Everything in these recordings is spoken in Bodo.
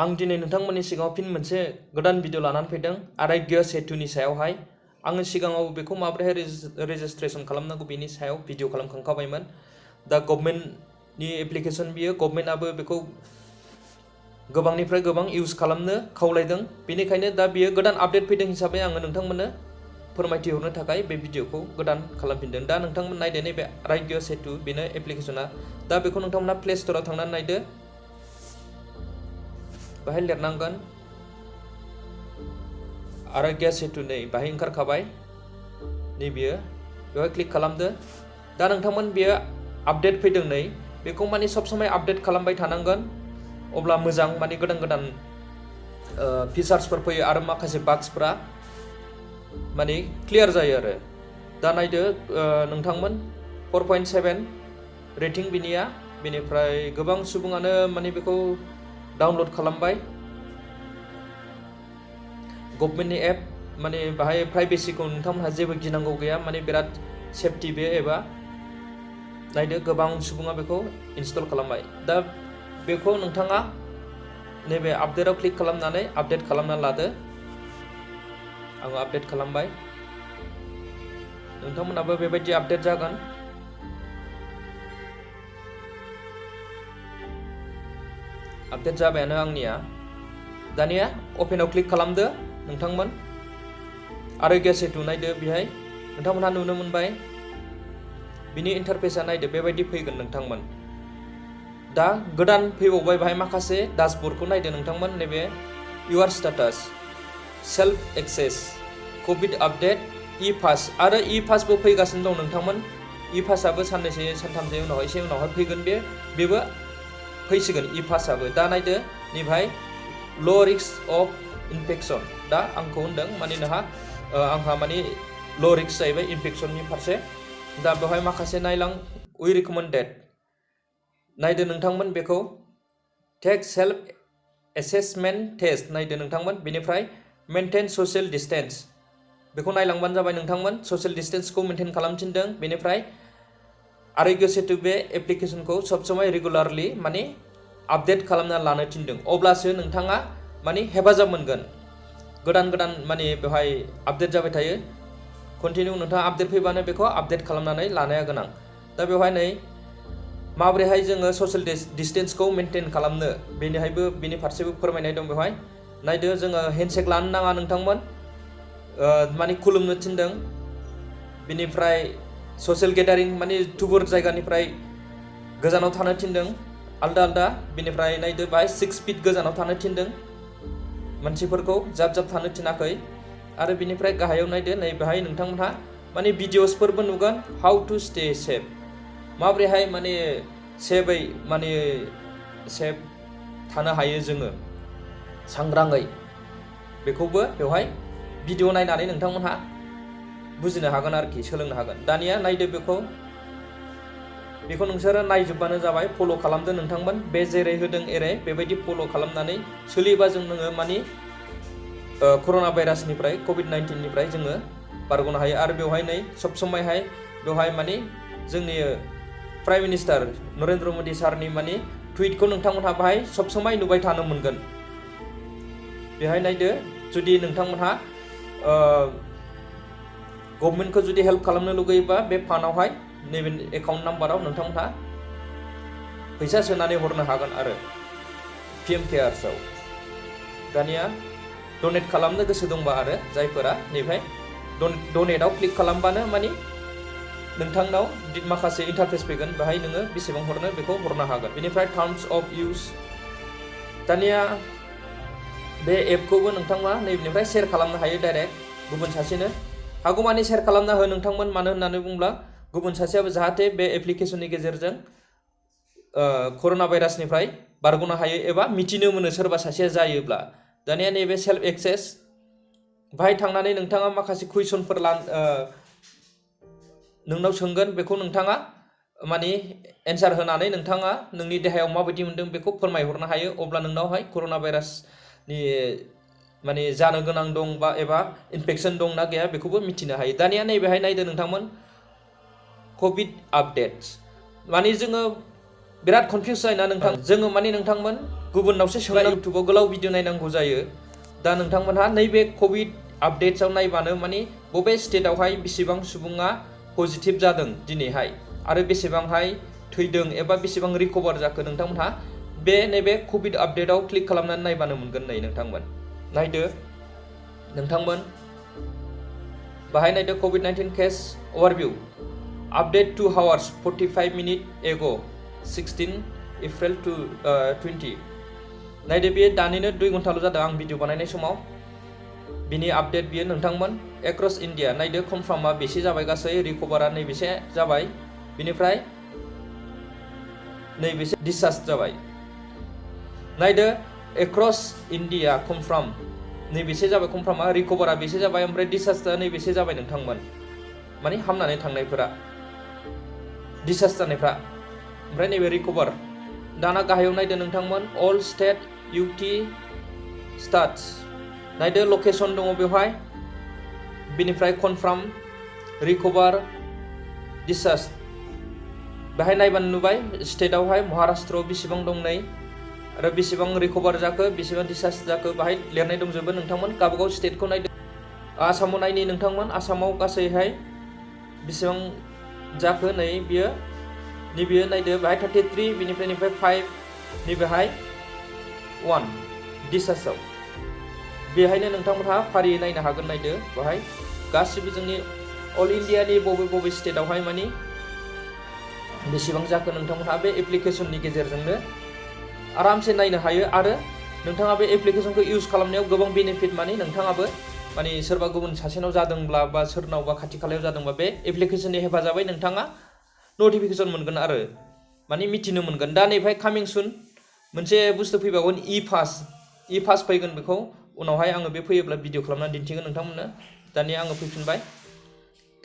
आं दिनै नोंथांमोननि सिगाङाव फिन मोनसे गोदान भिडिअ लानानै फैदों आराग्य सेतुनि सायावहाय। आङो सिगाङाव बेखौ माबोरैहाय रेजिस्ट्रेसन खालामनांगौ बेनि सायाव भिडिअ खालामखांखाबायमोन। दा गभर्नमेन्टनि एप्लिकेसन बियो, गभर्नमेन्टआबो बेखौ गोबांनिफ्राय गोबां इउज खालामनो खावलायदों। बेनिखायनो दा बियो गोदान आपडेट फैदों हिसाबै आङो नोंथांमोननो फोरमायथि हरनो थाखाय बे भिडिअखौ गोदान खालामफिनदों। दा नोंथांमोन नायदो, नैबे आराग्य सेतु बेनो एप्लिकेसना। दा बेखौ नोंथांमोना प्ले स्ट'राव थांनानै नायदो। बाहाय लिरनांगोन आराग्य सेतु, नै बाहाय ओंखारखाबाय, नै बियो, बेवहाय क्लिक खालामदो। दा नोंथांमोन बियो आपडेट फैदों, नै बेखौ माने सब समय आपडेट खालामबाय थानांगोन, अब्ला मोजां, माने गोदान गोदान फिचार्सफोर फैयो आरो माखासे बाग्सफोरा माने क्लियार जायो आरो। दा नायदो नोंथांमोन 4.7 रेटिं बिनिया, बेनिफ्राय गोबां सुबुङानो माने बेखौ डाउनलड खालामबाय। गभर्नमेन्टनि एप, माने बाहाय प्राइभेसिखौ नोंथांमोनहा जेबो गिनांगौ गैया, माने बिराद सेफटि बे एबा। नायदो गोबां सुबुङा बेखौ इनस्टल खालामबाय। दा बेखौ नोंथाङा नैबे आपडेटआव क्लिक खालामनानै आपडेट खालामना लादो। आं आपडेट खालामबाय, नोंथांमोनाबो बेबायदि आपडेट जागोन। आपडेट जाबायानो आंनिया। दानिया अपेनाव क्लिक खालामदो नोंथांमोन। आराग्य सेतु नायदो, बेहाय नोंथांमोनहा नुनो मोनबाय, बिनि इन्टारफेसआ नायदो बेबायदि फैगोन नोंथांमोन। दा गोदान फैबावबाय बाहाय माखासे डासबर्डखौ नायदो नोंथांमोन। नैबे your status, self access, covid update, e pass आरो इ पासबो फैगासिनो दं नोंथांमोन। इ पासआबो साननैसो सानथामसो उनावहाय एसे उनावहाय फैगोन, बेबो फैसिगोन इ पासआबो। दा नायदो नैबेहाय ल' रिस्क अफ इनफेक्सन। दा आंखौ होनदों माने आंहा माने ल' रिस्क जाहैबाय इनफेक्सननि फारसे। दा बेवहाय माखासे नायलां, वी रिकमेन्डेड। नायदो नोंथांमोन बेखौ टेक सेल्फ एसेसमेन्ट टेस्ट, नायदो नोंथांमोन। बेनिफ्राय मेनटेन ससियेल डिस्टेन्स, बेखौ नायलांबानो जाबाय नोंथांमोन। ससियेल डिस्टेन्सखौ मेनटेन खालामफिनदों। बेनिफ्राय आराग्य सेतु बे एप्लिकेसनखौ सब समय रेगुलारलि माने आपडेट खालामना लानो थिनदों, अब्लासो नोंथाङा माने हेफाजाब मोनगोन। गोदान गोदान माने बेवहाय आपडेट जाबाय थायो। कन्टिनिउ नोंथाङा आपडेट फैबानो बेखौ आपडेट खालामनानै लानाया गोनां। दा बेवहाय नै माबोरैहाय जोङो ससियेल डिस्टेन्सखौ मेनटेन खालामनो, बेनि फारसेबो फोरमायनाय दं बेवहाय। नायदो जोङो हेन्डसेक लानो नाङा नोंथांमोन, माने खुलुमनो थिनदों। बेनिफ्राय ससियेल गेदारिं, माने थुबुर जायगानिफ्राय गोजानाव थानो थिनदों, आलदा आलदा। बेनिफ्राय नायदो बाहाय 6 फिट गोजानाव थानो थिनदों, मानसिफोरखौ जाब जाब थानो थिनाखै। आरो बिनिफ्राय गाहायाव नायदो, नै बेहाय नोंथांमोनहा माने भिडिअसफोरबो नुगोन, हाउ टु स्टे सेफ, माबोरैहाय माने सेफै माने सेफ थानो हायो जोङो सांग्राङै, बेखौबो बेवहाय भिडिअ नायनानै नोंथांमोनहा बुजिनो हागोन आरोखि, सोलोंनो हागोन। दानिया नायदो बेखौ नोंसोरो नायजोबबानो जाबाय, फल' खालामदो नोंथांमोन। बे जेरै होदों एरै बेबायदि फल' खालामनानै सोलियोबा नोङो माने कर'ना भाइरासनिफ्राय, कभिड-19निफ्राय जोङो बारग'नो हायो। आरो बेवहाय नै सब समायहाय बेवहाय माने जोंनि प्राइम मिनिस्टार नरेन्द्र मदि सारनि माने टुइटखौ नोंथांमोनहा बाहाय सब समय नुबाय थानो मोनगोन। बेहाय नायदो, जुदि नोंथांमोनहा गभर्नमेन्टखौ जुदि हेल्प खालामनो लुगैयोबा बे फान्डआवहाय नैबे एकाउन्ट नाम्बाराव नोंथांमोनहा फैसा सोनानै हरनो हागोन आरो पिएम केयार्सआव। दानिया डनेट खालामनो गोसो दंबा आरो जायफोरा नैबे डनेटआव क्लिक खालामबानो माने नोंथांनाव माखासे इन्टारफेस फैगोन, बेहाय नोङो बेसेबां हरनो बेखौ हरनो हागोन। बेनिफ्राय टार्म्स अफ इउज, दानिया बे एपखौबो नोंथाङा नैबेनिफ्राय शेयार खालामनो हायो डाइरेक्ट गुबुन सासेनो। हागौमानि शेयार खालामना हो नोंथांमोन, मानो होननानै बुङोब्ला गुबुन सासेयाबो जाहाथे बे एप्लिकेसननि गेजेरजों कर'ना भाइरासनिफ्राय बारग'नो हायो एबा मिथिनो मोनो सोरबा सासेया जायोब्ला। दानिया नैबे सेल्फ एक्सेस, बाहाय थांनानै नोंथाङा माखासे कुइसनफोर नोंनाव सोंगोन, बेखौ नोंथाङा माने एन्सार होनानै नोंथाङा नोंनि देहायाव माबायदि मोनदों बेखौ फोरमायहरनो हायो। अब्ला नोंनावहाय कर'ना भाइरासनि माने जानो गोनां दं बा एबा इनफेक्सन दंना गैया बेखौबो मिथिनो हायो। दानिया नैबेहाय नायदो नोंथांमोन, कभिड आपडेट्स, माने जोङो बिराद कनफिउस जायोना नोंथां। जोङो माने नोंथांमोन गुबुनावसो सोंना इउटुबाव गोलाव भिडिअ नायनांगौ जायो। दा नोंथांमोनहा नैबे कभिड आपडेट्सआव नायबानो माने बबे स्टेटआवहाय बेसेबां सुबुङा पजिटिभ जादों दिनैहाय आरो बेसेबांहाय थैदों एबा बेसेबां रिकभार जाखो नोंथांमोनहा बे नैबे कभिड आपडेटआव क्लिक खालामनानै नायबानो मोनगोन। नै नोंथांमोन नायदो नोंथांमोन बाहाय नायदो COVID-19 case ओभारभिउ update 2 hours 45 minutes ago 16 April 2020 नायदो बेयो दानिनो 2 घन्टाल' जादों आं भिडिअ बानायनाय समाव बिनि आपडेट बियो नोंथांमोन एक्रस इन्डिया नायदो कनफार्मा बेसे जाबाय गासै रिकभारा नैबेसे जाबाय बिनिफ्राय नैबेसे डिसचार्ज जाबाय नायदो एक्रस इन्डिया कनफार्म नैबेसे जाबाय कनफार्मा रिकभारा बेसे जाबाय ओमफ्राय डिसचार्जआ नैबेसे जाबाय नोंथांमोन माने हामनानै थांनायफोरा डिसचार्ज जानायफ्रा ओमफ्राय नैबे रिकभार दाना गाहायाव नायदो नोंथांमोन अल स्टेट इउटि स्टेट्स नायदो लकेसन दङ बेवहाय बिनिफ्राय कनफार्म रिकभार डिसचार्ज बेहाय नायबानो नुबाय स्टेटआवहाय महाराष्ट्रआव बेसेबां दं नै आरो बेसेबां रिकभार जाखो बेसेबां डिसचार्ज जाखो बाहाय लिरनाय दंजोबो नोंथांमोन गावबागाव स्टेटखौ नायदो आसामाव नायनि नोंथांमोन आसामाव गासैहाय बेसेबां जाखो नै बियो नैबेयो नायदो बाहाय 33 बिनिफ्राय 5 नैबेहाय 1 डिसचार्जआव बेहायनो नोंथांमोनहा फारियै नायनो हागोन नायदो बाहाय गासिबो जोंनि अल इन्डियानि बबे स्टेटआवहाय मानि बेसेबां जाखो नोंथांमोनहा बे एप्लिकेशननि गेजेरजोंनो आरामसे नायनो हायो आरो नोंथाङा बे एप्लिकेशनखौ इउज खालामनायाव गोबां बेनिफिट माने नोंथाङाबो माने सोरबा गुबुन सासेनाव जादोंब्ला बा सोरनावबा खाथि खालायाव जादोंबा बे एप्लिकेशननि हेफाजाबै नोंथाङा नटिफिकेशन मोनगोन आरो माने मिथिनो मोनगोन। दा नैफाय कामिं सुन मोनसे बुस्थु फैबावगोन इ पास फैगोन बेखौ उनावहाय आङो बे फैयोब्ला भिडिअ खालामनानै दिन्थिगोन नोंथांमोननो। दानिया आङो फैफिनबाय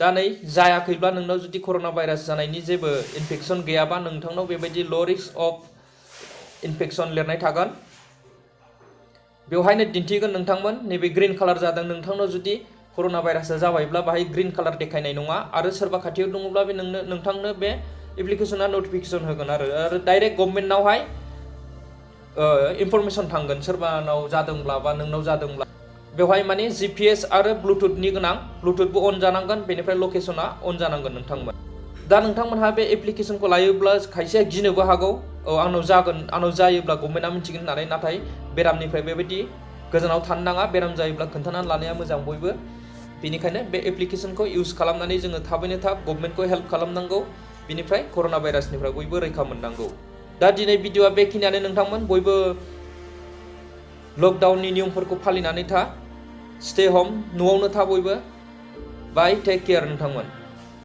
दा नै जायाखैब्ला नोंनाव जुदि कर'ना भाइरास जानायनि जेबो इनफेक्शन गैयाबा नोंथांनाव बेबायदि ल' रिस्क अफ इनफेक्शन लिरनाय थागोन बेवहायनो दिन्थिगोन नोंथांमोन नैबे ग्रीन कालार जादों नोंथांनाव जुदि कर'ना भाइरासआ जाबायब्ला बाहाय ग्रीन कालार देखायनाय नङा आरो सोरबा खाथियाव दङब्ला बे नोंथांनो बे एप्लिकेशना नटिफिकेशन होगोन आरो डाइरेक्ट गभर्नमेन्टनावहाय इनफरमेशन थांगोन सोरबानाव जादोंब्ला बा नोंनाव जादोंब्ला बेवहाय माने GPS आरो ब्लुटुथनि गोनां ब्लुटुथबो अन जानांगोन बेनिफ्राय लकेशना अन जानांगोन नोंथांमोन। दा नोंथांमोनहा बे एप्लिकेशनखौ लायोब्ला खायसेया गिनोबो हागौ आंनाव जायोब्ला गभर्नमेन्टआ मिथिगोन होननानै नाथाय बेरामनिफ्राय बेबायदि गोजानाव थानो नाङा बेराम जायोब्ला खोन्थानानै लानाया मोजां बयबो बेनिखायनो बे एप्लिकेशनखौ इउज खालामनानै जोङो थाबैनो थाब गभर्नमेन्टखौ हेल्प खालामनांगौ बिनिफ्राय कर'ना भाइरासनिफ्राय बयबो रैखा मोननांगौ। दा दिनै भिडिअआ बेखिनियानो नोंथांमोन बयबो लकडाउननि नियमफोरखौ फालिनानै था स्टे हम न'आवनो था बयबो बाय टेक केयार नोंथांमोन।